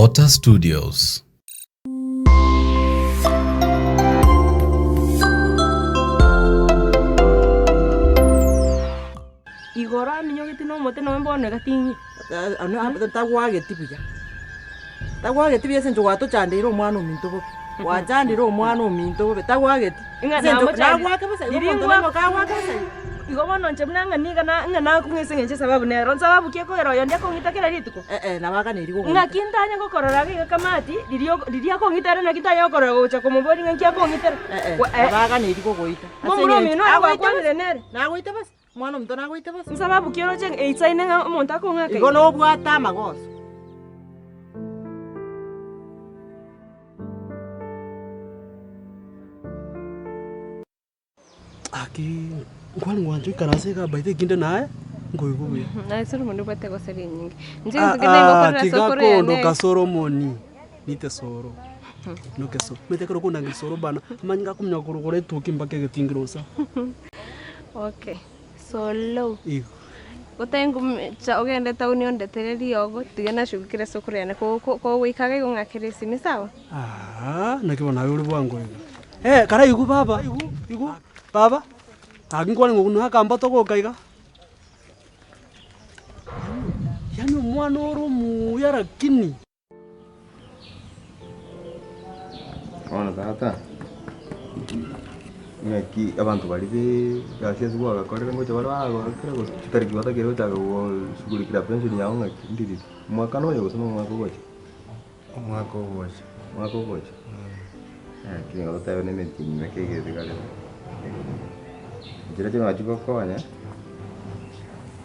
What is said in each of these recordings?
Ota Studios. Igoro aminyogeti nomote nonya bono iga ting'ia. Tagwageti buya, tagwageti buya ase eng'encho gwatochandeire omwana ominto bobe, gwachandire omwana ominto bobe tagwageti. Ng'a Ase eng'encho namochandi- nagwake bosa igo Riria omonto ngwa- nabo kagwake bosa igo. Igo bono inche buna ng'a niga na ng'a nakong'a ase eng'encho esababu nero nsababu ki ekogera oyonde akong'ita kera rituko? Eh eh nabo aganeirie gogoita. Ng'aki ntanye gokorora iga iga kamati, riria oko riria akong'ita ere naki ntanye gokorora gocha komoboria ng'a nki akong'itera? Eh eh Gwa eh nabo aganeirie gogoita. Ase Momura eng'encho omino oyo agoite bosa, gwakwanire nere. nagoite bosa. Omwana omonto nagoite bosa. Nsababu ki oroche ng'a eisaine ng'a omonto akong'aka Igo iga? nobwate amagoso. Aki nkwani ngwancha oikaranse iga by the way kinde naye nkoigwa buya. Naye Solomon obwate egosa rinyinge. Inche Ah, gento kende ah, ngokorera tiga sokoro yane kondoka Solomoni, nite soro, ndoke soro. Omanyete ekero okondangeria soro bana, amanyinga akominyoka korwa igoro etuki mpaka egetingiro nsa. Okay, solo. Igo. Otengocha ogende etaoni ondetere riogo, tiga nashugukire sokoro yane, ko- ko- kogoika iga igo ng'akere esimi sawa? Aah, naki bono aye ore bwango iga. Eh, karaigwe baba, igwa, baba, gaki nkwane ng'a okwo akamboto togoka iga. Yaani omwana ore omuya rakini. Bono tata, ng'aki abanto baria be egasi ase gwagakorire ngocha bare bagokera gose chitariki batakeire gochaka goshughulikira pension yago ng'aki ndiriri? Omwaka noyo gose nomwaka ogocha? Omwaka ogocha. Omwaka ogocha? Lakini igo totebe na emetienyi meke iga etigarete. Chiria chikonya chigokonya,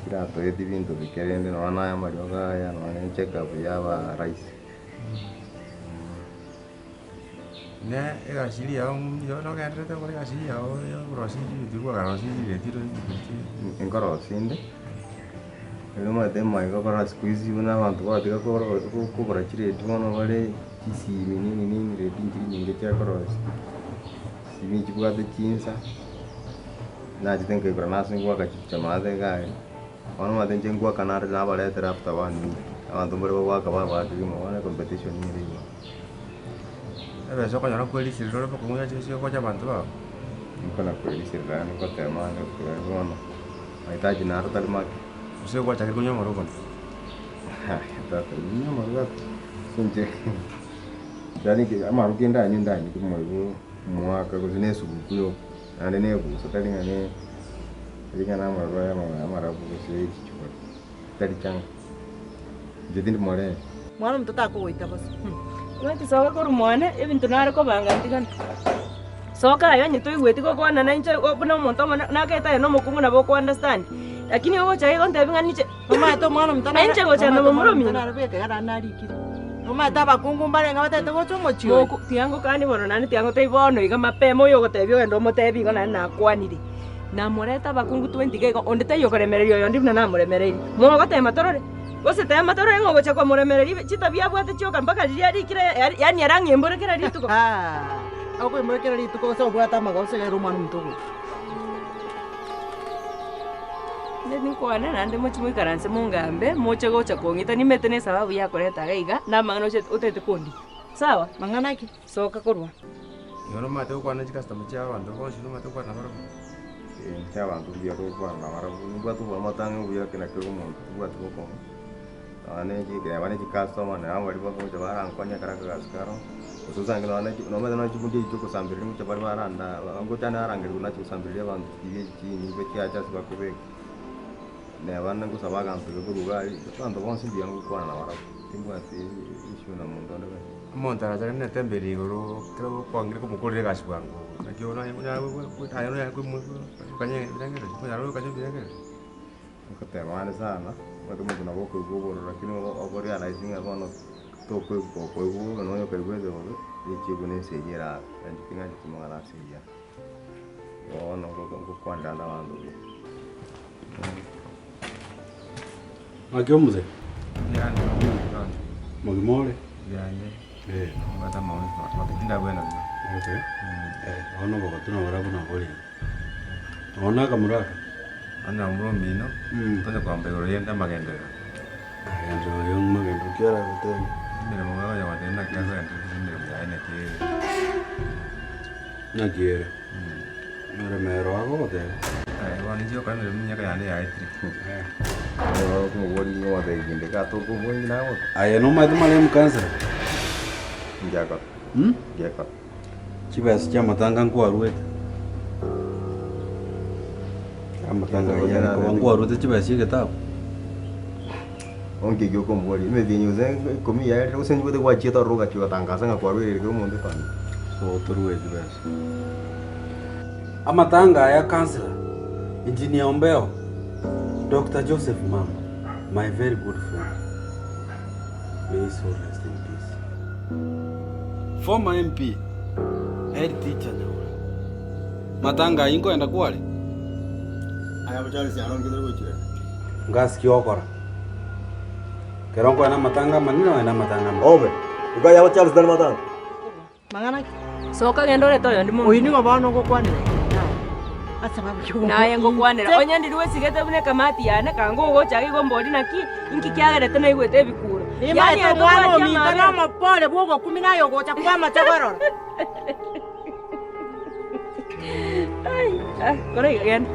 chiratoetie ebinto bike rende nonya na amariogo aya nonya na check up yaba rahisi. Ne egasi eria yao nigo nogendererete gokora egasi eywo yago ya okorosia chibitu kwagarosia chiretio Nkorosia inde. Erio omanyete amaiga okora siku hizi buna abanto bagatiga koro kogora chiredio bono bare chisimi nini nini redio nchiri nyinge chiakorosia, chisimi chibwate chinsa, nachete nkaigora nase ngoaka chipicha maate iga aria, bono omanyete inche ngoaka nare nabaretera after one week, abanto mbare bagoaka babaa kegima bono ecompetition ere igoro. Ebesa okonyora kwerisiria ore bokong'u yache gocha abanto bao. Nkona kwerisiria ngotema ande bono. Mahitaji naro tari make. Gose gwachakire konywa amarwa bono? Tata, ninywe amarwa ase inche yaani ki amarwa ki ndanywe ndanywe kimoigo omwaka gose na esuguku yoka, naende na ebusa tari ng'a ne tari ng'a na amarwa aya amarabu gose echichwa, tari changa. Inche tindi moreri. Mwana omonto takogoita bosa. Omanyete soka korwa mwane, ebinto nare kobanga ntigane. Soka aye onye toigweti gokwana nainche buna omonto omonene nakaete aye na omokungu nabo oko understand. Lakini ogocha iga ontebi ng'a ninche Omanyete omwana omonto nare Nainche gocha omanyete na momura omwana omonto omino. nare bweka iga naende narikire. Omanyete abakungu mbarenge batagete gocha omochie oyo. Moku tiga ngokanie bono naende tiga ngotebi bono iga mapema oyo ogotebia ogende omotebi igo naende nakwanire. Namorete abakungu twenty iga igo onde taiyo okoremereria oyonde buna namoremereirie. Mogotema torore. Gose tema torore ng'a ogocha komoremereria chitabia abwate chioka mpaka riria rikire yaani arang'embore kera rituko. Akoimbora kera rituko gose obwate amagoso iga ere omwana omonto ogocha. Inde ninkwane naende moche moikaranse mongambe, moche gocha kong'ita nimete na esababu yakoreta iga iga, na amang'ana oche otagete kondia. Sawa? Mang'ana ki? Soka korwa. Igo nomanyete gokwana chicustomers chia abanto bonsi nomanyete gokwana nabarabwo. Inche abanto mbuya togokwana nabarabwo, nimbwate oboamate ang'e obuya kera kera omonto tobwati bokong'u, nonya ne chi neba ne chicustomer neba baria bagocha barankonya ekero akagasi karo, gose osange nonya ne chi nomanyete nonya chibundi echi chiogosambereria ngocha bare baranda ngocha narangerigwa nachia gosambereria abanto chiria echi chinyimbe chiacha ase bakobeka, neba ngosaba aganto iga korwa iga aria, abanto bonsi mbuya ngokwana nabarabwo, timbwati issue na monto onde bwensi. Omonto arachake netemberi igoro ekero okwangire komokorera egasi bwango, naki onya Ngoteba ande sana, omanyete omonto nabo okoigwa obororo lakini okorealize ng'a bono tokoigwa okoigwa bobe nonya okaigwete bobe, richibu na esegi erabe, nainche ting'ancheti amang'ana ase eyio. Igo bono ngokwanera ande abanto buya. Naki omosee? Mogima ore? Eh. Okay. Eh, bono obogotu nabora buna bore. Bono akamura aka. Mm. Agenderero oyo magenderero ki aragotebie? Emeremo bagocha goteba naki akoendereria emeremo yaye naki ere. Naki ere? Emeremo ero agogoteba. Aye bono inche gokora emeremo emiaka yane yaetire. Aye nomanyete marehemu councillor? Mh? Chibesa chiamatanga nkwaruete. Amatanga ayio are koba nkwaruete chibesa chia egetabu. Otorue chibesa. Amatanga aya councillor, Engineer Ombeo, Doctor Joseph Mamba, my very good friend. May his soul rest in peace. Former MP, head teacher Nyaura. Matanga ayio nkoenda kware? Ngasikia okora. Kero nkoenda amatanga amanene ogenda amatanga amake. Mang'ana ki? Soka genda orete oyondi Oyio momura. nigo bono ogokwanera ere naye ase ababuya Naye ngokwanera, onye ndiri gwesigete buna ekamati yane, kanga ogocha iga igo mbori naki, inki kiagerete naigwete ebikuro. Yaani Nimaete aye omwana tobwati ominto amabera. nomopore bw'ogokumia naye ogocha kwamacha korora. Ai, ah, kora iga genda,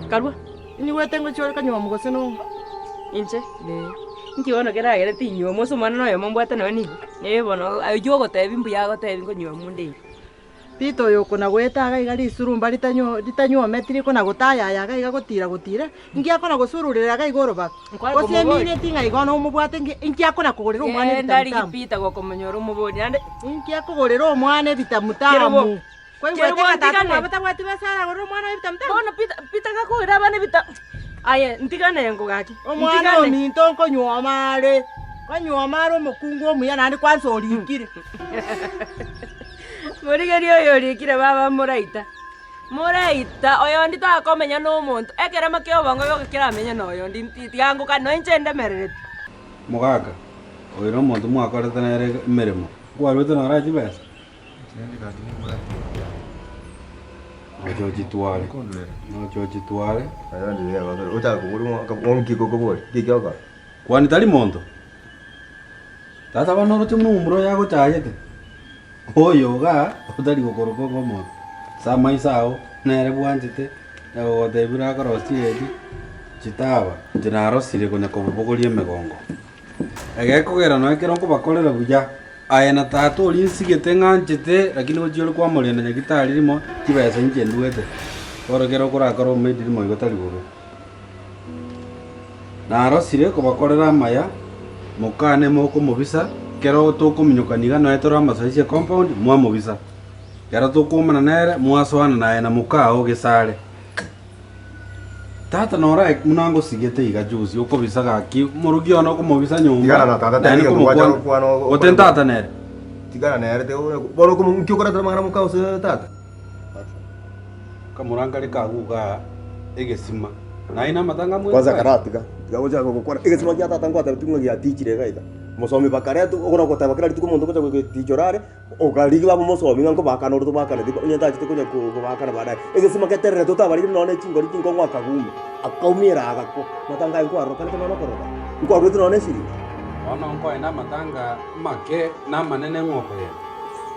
karua. Inyigwete ngochia ore kanywomu gose nongo? Inche? Ee. Inki bono keragere tinywomu ase omwana noyomo mbwate nonya nigo? Ee bono oyio ogotebi mbuya agotebi nkonywomu nde iga. Peter oyo okona goeta iga iga risurumba ritanyo ritanywometi rikona gotayaya iga iga gotira gotira, inki akona gosururera iga iga orobago? Nkware Gose komoboria. emineti ng'a igo nomobwate nki inki akona kogorera omwana Genda rigia ebitamutamu? Peter gokomonyora omoborie naende. Inki akogorera omwana Kerubo, ebitamutamu? Kwaigwete Kerubo ng'a tata ntigane. omwabo tabwati besa aragorere omwana oye ebitamutamu? Bono Peter, Peter gakoira abana ebita aye ntigane engo gaki, Omwana ntigane. ominto nkonywoma are, nkonywoma are omokungu omuya naende kwansa orikire. Morigerie oyo orikire baba moraita, moraita oyondi takomenya na omonto, ekerema kia obongo gioka keramenye na oyondi nti tiga ngokani nonye inche ndemerereti. Mogaka, oyo nomonto mwakorete nere emeremo, nkwarwete noro chibesa? Noche ochitware, noche ochitware. Kwani tari monto? Tata bono oroche buna omomura oyo agochayete? Oyo igaa otari gokoroka obe omonto. Ase amaiso ao nere bwanchete, agogotebia buna akorosia chiredi, chitaba. Inche narosire konya kobobogoria emegongo. Egekogera nonya ekero nkobakorera buya, aye na tata oria nsigete ng'anchete, lakini gochia ore kwamorenda nyagitari rimo, chibesa inche nduete. Bono ekero okorakore omomaidi rimo igo tari bobe. Narosire kobakorera amaya, mokane mokomobisa, ekero tokominyokania iga nonya tore amasoesi e compound, mwamobisa. Ekero tokoomana nere, mwasoana naye na mokao gesare. Tata nora buna ngosigete iga juzi okobisa gaki morugi one okomobisa nyomba Tigana na tata naende tari gento gwacha komokwana gokwana o- ote ntata nere. Tigana nere te bono okomo nki okoretera amang'ana moka gose tata. Kamoranga reka agwo igaa egesima naye namatanga amwete Kwanza aya. karatiga tiga gocha gokwana egesima gia tata ngwatebeti ng'a giatichire iga iga mosomi bakaretwa okona goteba kera rituko omonto ogocha gotichora are. Okarigia bamomosomi ng'a nkobakana ore tobakaneti, onye tachete konya kobakana baadaye. Egesima geterere totabarire nonya ne chingori chinkong'u akagume, akaumia agakwa. Matanga aye nkwarokanete nonya okorokana, nkwaruete nonya ne esiriga. Bono nkoenda amatanga amake na amanene ng'o okoyenda.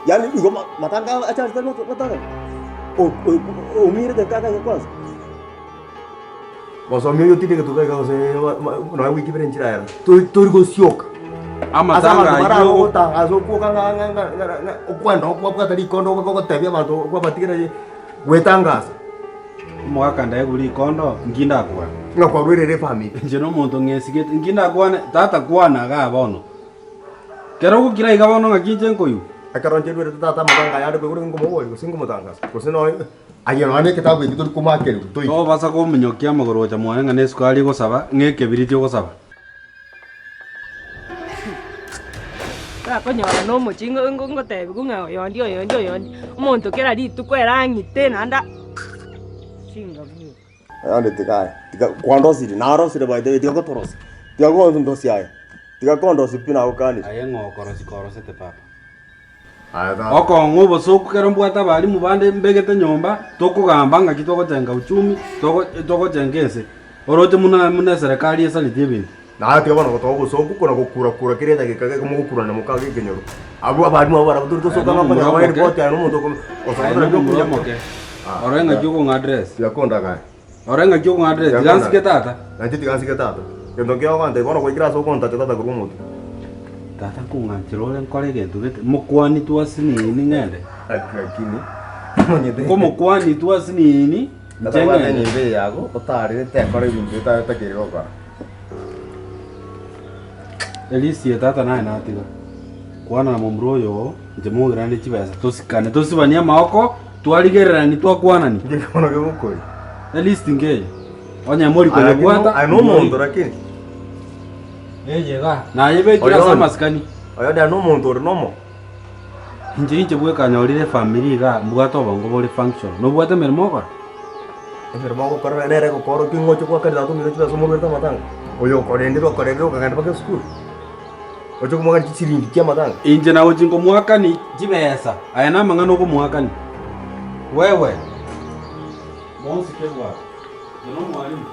Yaani igo matanga acharete matanga oumirete kaka iga kwanza. Mosomi oyo tinde getuka iga gose nonya wiki ibere nchiraera tori gosioka. Ase Amatanga abanto ayio barare ogotangasa okwoka ng'a ng'a ng'a ng'a ng'a okwenda okwabwata rikondo ogotebia abanto okwabatigera gwetangasa. Omogaka ndaegwe rikondo, nki ndakwane? Ng'a kwarwerere efamiri. Inche nomonto ng'esigete, nki ndakwane? Tata kwana igaa bono. Kero ogokira iga bono ng'aki inche nkoigwa? Ekero inche ndwerete tata amatanga aya ande koigwa nkomoboria gose nkomotangasa gose nonya. Aye nonya neketabu eki tori komakerigwa toike. Tobasa kominyokia amagoro gocha mwane ng'a nesukari egosaba, ng'a ekebiriti ogosaba. Takonyora na omochie ngo- ngo- ngotebiwa ng'a oyondi oyondi oyondi, omonto kera rituko ere ang'ite naende a chinga buna. Ayande tiga aya, tiga kwandosirie, narosire by the way, tiga gotorosia, tiga gondosia aye, tiga kondosia pi nagokanire. Aye ng'o okorosia korosete papa? Aye tata. Okong'a obosooku kero mbwate abalimu bande mbegete nyomba, tokogamba ng'aki togochenga uchumi, togo togochenga ense. Oroche buna buna eserekari esareti ebinto. Naye tiga bono gotoa obosooku kona gokura kura kera edageka geke mogokurana mokaga ekenyoro. Abwo abalimu abwo barabwo tori tosoka Aye ng'a nomomura okonyora omoke. eripoti aye nomonto oko Aye osomete naki nomomura okunya. omoke. Ore ng'aki okong'address. Tiga kondaga aye. Ore ng'aki okong'address tiga nsike tata. Nainche tiga nsike tata. Gento nkiao ogontebia bono gwaikire ase okontacha tata korwa omotwe. Tata nkong'anchera ore nkore egento gete, mokwani twasinini ng'ende. Lakini omanyete. Nkomokwani twasinini Tata inche bwate ng'ende. enyomba eye yago otarerete ekore ebinto etakeire gokora. Elisi tata naye natiga kwana na momura oyo oo, inche mogerane chibesa tosikane tosibanie amaoko twarigererani twakwanani. Inche bono kegokori. Elist nkeye onye mori koyebwata Aye nomonto lakini. Eye iga nayebekire ase amasikani. Oyondi aye nomonto ore nomo. Inche inche bweka nyorire efamiri igaa mbwate obongo bore functional. Nobwate emeremo ogokora? Emeremo ogokora nere egokorokia ng'a oche goakana tata omino chibesa omorwerete amatanga. Oyo okorendire okorendire okagenda mpaka esukuru. Oche komoakania chisiringi chia amatanga. Inche nagochia nkomoakani chibesa, aya namang'ana okomoakani. Wewe. Monsike bwate. Inche nomwalimu.